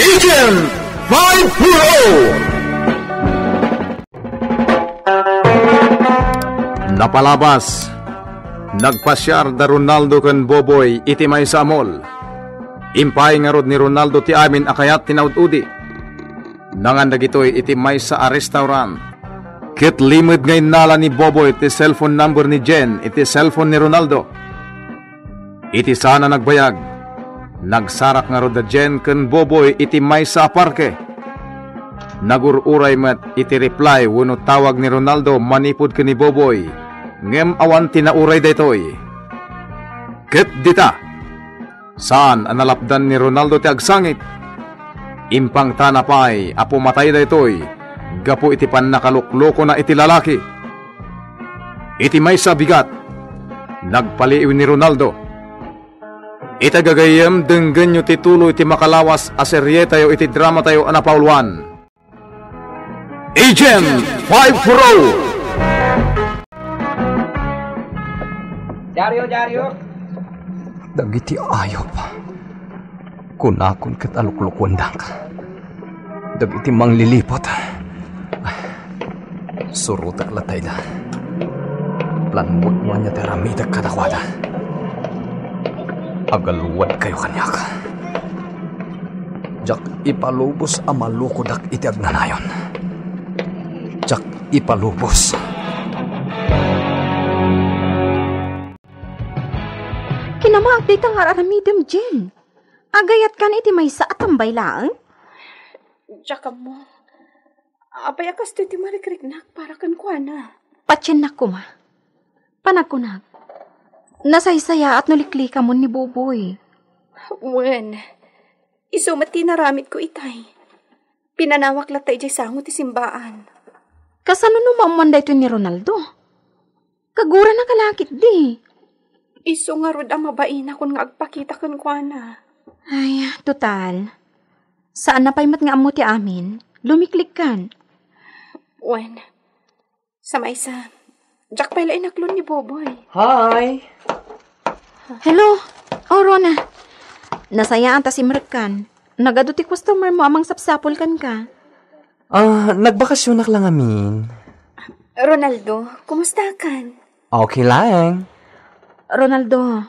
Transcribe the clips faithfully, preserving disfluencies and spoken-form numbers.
Agent five four oh! Napalabas, nagpasiar da Ronaldo ken Boboy iti maysa a mall. Impaay ngarud ni Ronaldo ti amin a kayat ti naud-udi. Nangan dagitoy iti maysa a restaurant. Ket limed nga innala ni Boboy ti cellphone number ni Jen iti cellphone ni Ronaldo. Iti saan a nagbayag, nagsarak ngarud da Jen ken Boboy iti maysa a parke. Nagur-uray met iti reply wenno tawag ni Ronaldo manipud ken ni Boboy, ngem awan ti nauray daytoy. Ket dita, saan a nalapdan ni Ronaldo ti agsangit. Impangtana pay a pumatay daytoy gapu iti pannakaloklokona iti lalaki. Iti maysa a bigat, nagpaliiw ni Ronaldo. Ita gagayyem, denggenyo ti tuloy ti makalawas a serietayo iti dramatayo a napauluan, Agent five four oh! Diaryo, diaryo. Dagiti ayop. Kunakon ket aluklukuendaka. Dagiti mangliliput. Surotek latayda. Planmot no ania ti aramidek kadakuada. Agaluadkayo kaniak. Diak ipalubos a malukodak iti agnanayon. Diak ipalubos. Kinamaak dayta nga ar-aramidem, Jen. Agayatkan iti maysa a tambay laeng? Diak ammo. Apay a kastoy ti marikriknak para kenkuana? Patiennak koma. Panagkunak, nasaysayaat no liklikamon ni Boboy. Wen, isu met ti inaramidko itay. Pinanawak latta idiay sango ti simbaan. Kasano no maammoan daytoy ni Ronaldo? Kagurana ka la ketdi. Isu ngarud a mabainakon nga agpakita kenkuana. Ay, total. Saanna pay met nga ammo ti amin. Lumiklikkan. Wen, sa maysa, diak pay la inaklon ni Boboy. Hi! Hello. Oh, Rona. Nasayaan ta simrekkan. Nagadu ti customer mo a mangsapsapul kenka. Ah, nagbakasyonak la ngamin. Ronaldo, kumustakan? Okay lang. Ronaldo,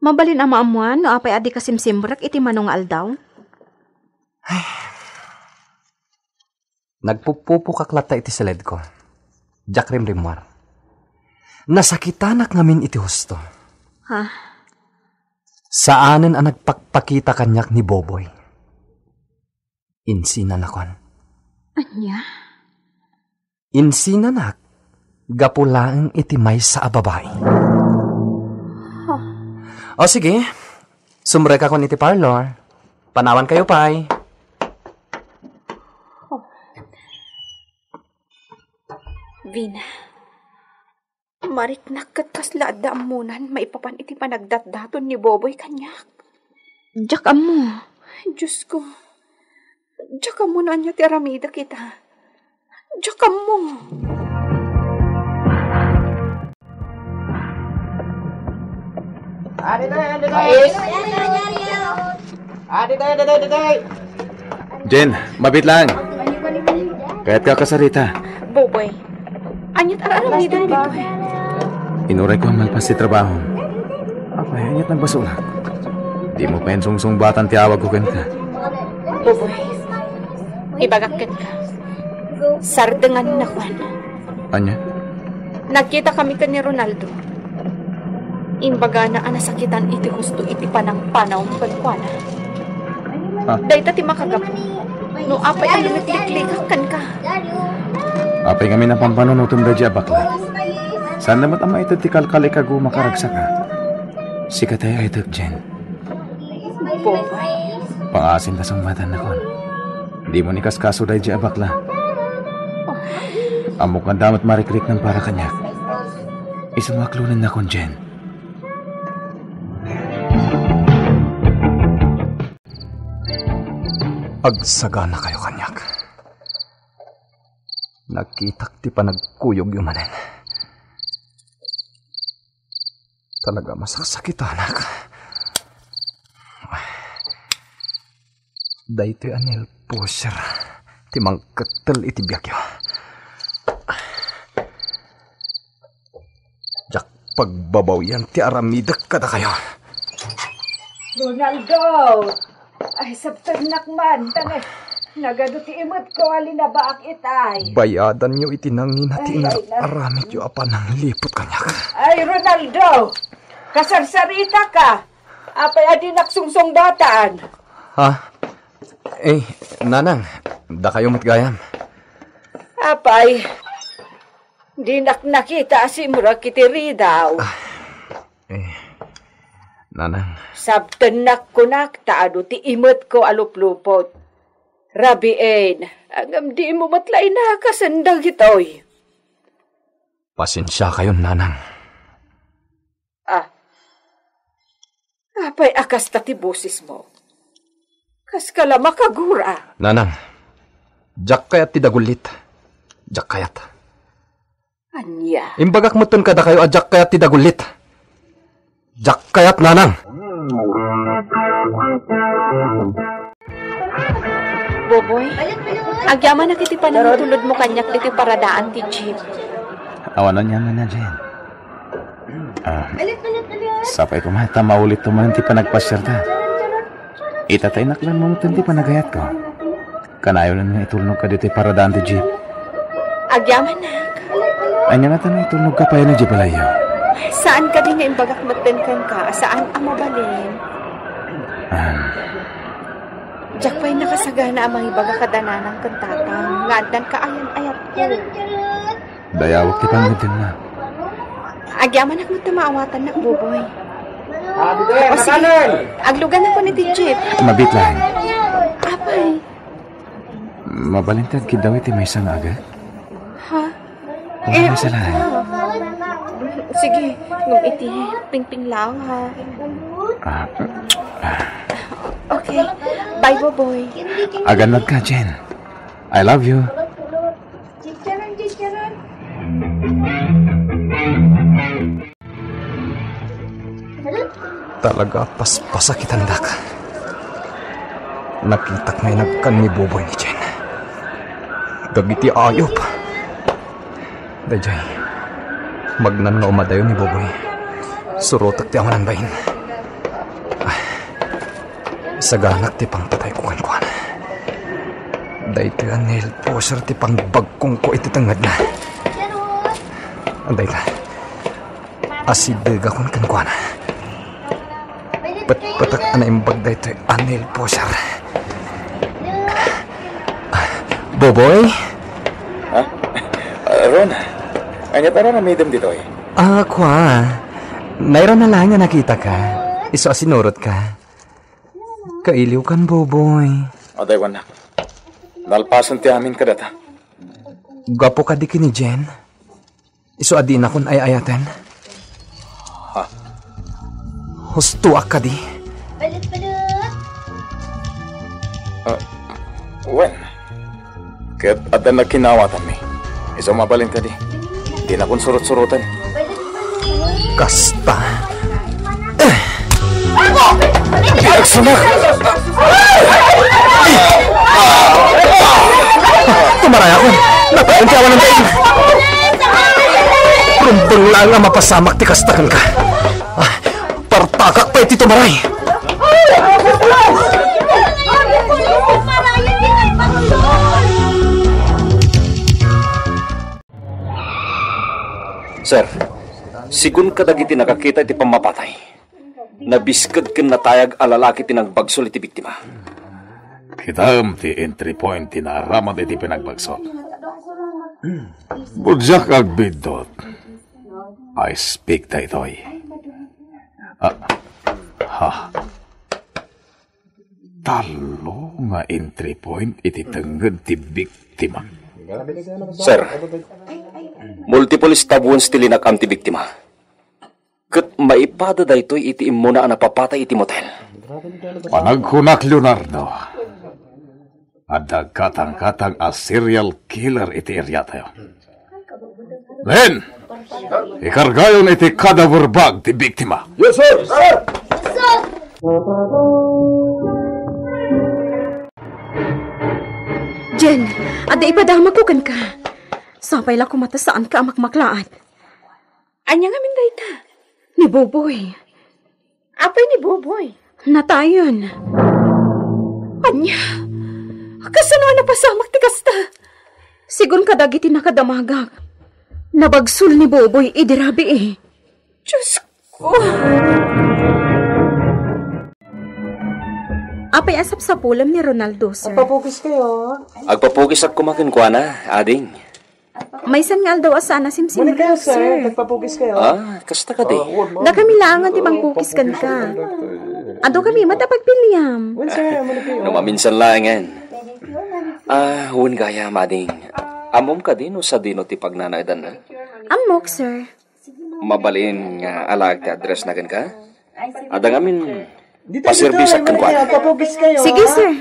mabalin a maammoan no apay a dika simsimrek iti mano nga aldaw? Nagpupupokak latta iti siledko. Diak rimrimmuar. Nasakitanak ngamin iti husto. Ha? Saanen a nagpakpakita kaniak ni Boboy. Insinanakon. Ania? Insinanak gapu laeng iti maysa a babai. O sige, sumrekakon iti parlor. Panawankayo pay. Vina, mariknak ket kasla adda ammonan maipapan iti panagdatdaton ni Boboy kaniak. Diak ammo. Diosko, diak ammo no ania ti aramidek ita. Diak ammo. Adi tayo, adi tayo. Adi tayo, adi tayo, adi tayo. Jen, mabiit lang. Kayatka a kasarita? Boboy, aniat ar-aramidem ditoy? Inurayko a malpas ti trabaho. Apay, aniat nagbasolak? Dimo pay sungsungbatan ti awagko kenka. Boboy, ibagak kenka. Sardengannakon. Ania? Nagkitakami ken ni Ronaldo. Imbagana a nasakitan iti husto iti panangpanawmo kenkuana. Ha? Dayta ti makagapu no apay a lumikliklikak kenka. Apay ngamin a pampanunotem daydiay a bakla? Saanna met a maited ti kalkal ikagu makaragsaka? Sika ti ay-ayatek, Jen. Boboy. Pangaasim ta sungbatannakon. Dimo ni kaskaso daydiay a bakla. Ammok nga adda met marikriknam para kaniak. Isu nga aklonennakon, Jen. Agsaganakayo kaniak. Nakitak ti panagkuyogyo manen. Talaga masaksakitanak. Daytoy a nail pusher ti mangkettel iti biagyo. Diak pagbabawian ti aramidek kadakayo. Ronaldo! Ay, sabtennak man, ta nagadu ti imetko a linabaak itay. Bayadanyo iti nangina ti Ay, ay, na- inar-aramidyo a panangliput kaniak. Ay, Ronaldo! Kasarsaritaka! Apay a dinak sungsungbatan? Ha? Eh, Nanang, dakayo met gayam. Apay, dinak nakita a simrek iti ridaw. Ah, eh, Nanang. Sabtennak kunak ta adu ti imetko a luplupot. Rabiin, ngem dimo met la inakasen dagitoy. Pasensiakayon, Nanang. Ah. Apay a kasta ti bosesmo? Kaska la makagura. Nanang, diak kayat ti dagullit. Diak kayat. Ania? Imbagak metten kadakayo a diak kayat ti dagullit. Diak kayat, Nanang. Boboy, agyamanak iti panangitulodmo kaniak ditoy paradaan ti jeep. Awan anian, Nanang Jane. Ah, sapay koma ta maulitto manen ti panagpasiarta. Itataynak la metten ti panagayatko. Kanayon nga itulnogka ditoy paradaan ti jeep. Agyamanak. Ania ngata no itulnogka pay iti balayyo? Saan kadi nga imbagak metten kenka a saan a mabalin? Ah. Diak pay nakasagana a mangibaga kada nanang ken tatang nga addan kaayan-ayatko. Dayawek ti pangngeddengna. Agyamanak met ta maawatannak, Boboy. O, sige. Agluganakon iti jeep. Mabiit laeng. Apay. Mabalin ti agkiddaw iti maysa nga aga? Ha? Oo, eh, maysa laeng. Ah. Sige, ngem iti pingping laeng, ha? Ah, ah. Okay. Bye, Boboy. Agannadka, Jen. I love you. Talaga, paspasakitandak. Nakitak nga inagkan ni Boboy ni Jen. Dagiti ayup. Dayjay, magnan nga umadayo ni Boboy. Surotek ti awanan bain. Ah. Saganak ti pangpatayko kenkuana. Daytoy a nail pusher ti pangbagkongko iti tengngedna. Dayta, asidegakon kenkuana. Petpetek a naimbag daytoy a nail pusher. Boboy? Ha? Ah, Ron, ania ti aramidem ditoy? Ah, kua. Nairana laeng nga nakitaka. Isu a sinurotka. Kailiwkan, Boboy. Adaywannak. Nalpasen ti amin kadata. Gapu kadi ken ni Jen? Isu a dinakon ay-ayaten? Ha? Hustoak kadi? Ah, wen. Ket adda nakinawatanmi. Isu mabalin kadi. Dinakon surot-suroten. Kasta. Eh! Agsunak! Tumaray ako. Napatay ti awan ng daing. Rumbeng lang nga mapasamak ti kasta kenka. Ah, partakak pay ti tumaray. Sir, sigun kadagiti nakakita iti pammapatay, nabisked ken natayag a lalaki ti nagbagsol iti biktima. Kitaem ti entry point ti naaramid iti pinagbagso. Diak agbiddut. I speak daytoy. Ah, ha. Tallo nga entry point iti tengnged ti biktima. Sir, multiple stab wounds ti linak-am ti biktima. Ket maipada daytoy iti immuna a napapatay iti motel. Panagkunak, Leonardo, adda katangkatang a serial killer iti area tayo. Len, ikargayon iti cadaver bag ti biktima. Yes, sir! Sir! Yes, sir! Jen, adda ipadamagko kenka. Sapay la koma ta saanka a makmaklaat. Ania ngamin dayta? Ni Boboy. Apay ni Boboy? Natayen. Ania? Kasano a napasamak ti kasta? Sigun kadagiti nakadamagak, nabagsol ni Boboy idi rabii. Diyos ko! Apay a sapsapulem ni Ronaldo, sir? Agpapukis kayo. Agpapukisak koma kenkuana, ading. Maysan nga aldaw a saan a simsimrek, sir. Agpapukis kayo. Ah, kasta kadi? Dakami laeng ti mangpukis kenka. Adu kami met a pagpiliam. Wen, sir, muna kayo. No maminsan laengen. Ah, wen gayam, ading. Ammom kadi no sadino ti pagnanaedanna? Ammok, sir. Mabalin nga alaek ti address na kenka? Adda ngamin paserbisak kenkuana. Agpapukis kayo, ha? Sige, sir.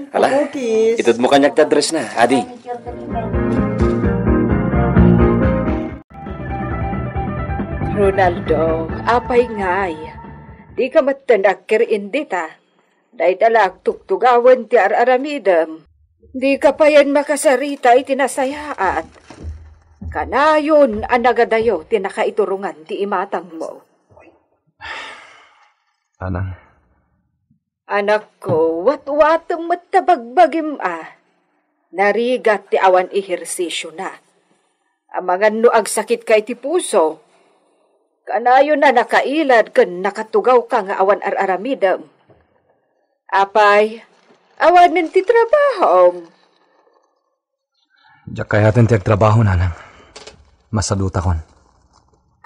Hala, itedmo kaniak ti address na, adi. Ronaldo, apay ngay? Dika metten agkir-in dita. Dayta la agtugtugawen ti ar-aramidem. Dika payen makasarita iti nasayaat. Kanayon a nagadayo ti nakaiturongan ti imatangmo. Anang. Anakko, watwatem met ta bagbagim a. Narigat ti awan ehersisiona. Amangan no agsakitka iti puso. Kanayon a nakailad ken nakatugawka nga awan ar-aramidem. Apay, awanen ti trabahom? Diak kayaten ti agtrabaho, nanang. Masadutakon.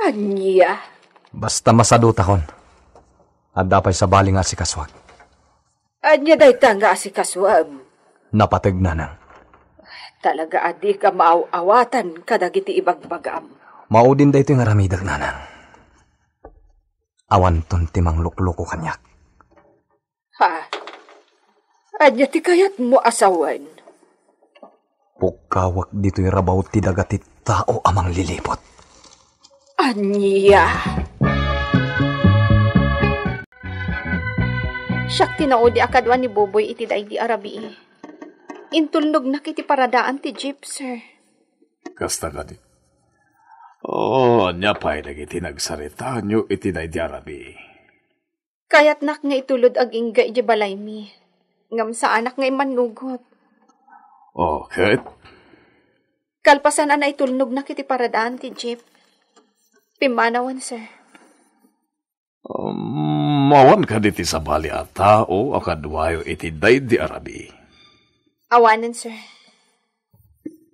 Ania? Basta masadutakon. Adda pay sabali nga asikasuak. Ania dayta nga asikasuem? Napateg, nanang. Talaga a dika maaw-awatan kadagiti ibagbagam. Maudin daytoy nga aramidek, nanang. Awanton ti manglukloko kaniak. Ha? Ania ti kayatmo a sawen? Pukkawek ditoy rabaw ti daga ti tao a mangliliput. Ania? Siak ti naudi a kadua ni Boboy iti daydi a rabii. Intulnognak iti paradaan ti jeep, sir. Kasta kadi? Oh, ania pay dagiti nagsaritaanyo iti daydi a rabii? Kayatnak nga itulod agingga idiay balaymi, ngem saanak nga immannugot. Oh, ket? Kalpasan a naitulnognak iti paradaan ti jeep, pimmanawen, sir. Um, awan kadi ti sabali a tao a kaduayo iti daydi a rabii? Awanen, sir.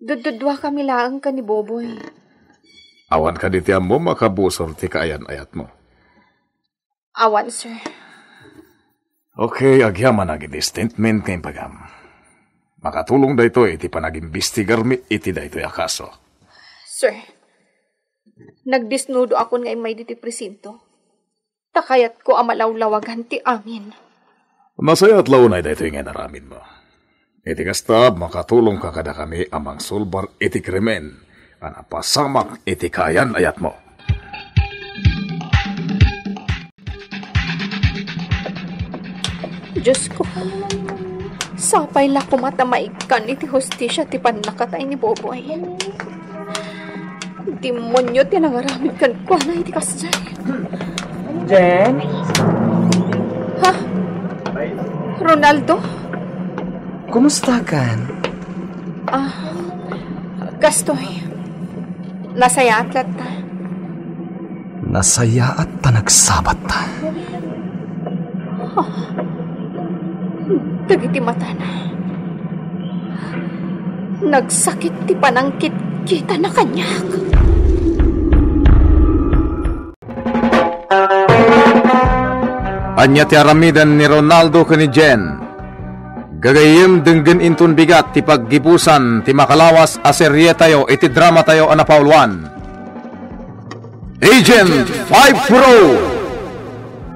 Dudduduakami laeng ken ni Boboy. Awan kadi ti ammom a kabusor ti kaayan-ayatmo? Awan, sir. Okay, agyamanak iti statement nga imbagam. Makatulong daytoy iti panagimbestigarmi iti daytoy a kaso. Sir, nagdesnudo akon nga immay ditoy presinto. Ta kayatko a malawlawagan ti angin. Nasayaat la unay daytoy nga inaramidmo. Iti kasta, makatulongka kadakami a mangsulbar iti krimen a napasamak iti kaayan-ayatmo. Diyos ko, sapay la koma ta maikkan iti hustisia ti pannakatay ni Boboy. Demonio ti nangaramid kenkuana iti kasdiay. Jen? Ha? Ronaldo? Kumustakan? Ah, kastoy. Nasayaat latta. Nasayaat ta nagsabatta. Dagiti matana, nagsakit ti panangkitkitana kaniak. Ania ti aramiden ni Ronaldo ken ni Jen? Gagayyem, denggen inton bigat ti paggibusan ti makalawas a serietayo iti dramatayo a napauluan. Agent five Pro.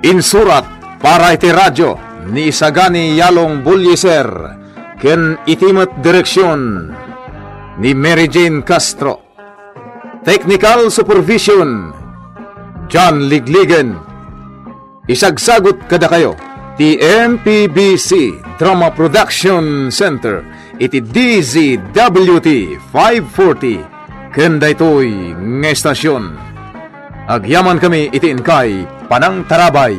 Insurat para iti radyo ni Isagani Yalong Bulliser ken iti met direksion ni Mary Jane Castro. Technical supervision, John Ligligen. Isagsagut kadakayo Ti M P B C Drama Production Center iti D Z W T five forty ken daytoy nga estasion. Agyamankami iti inkay panangtarabay.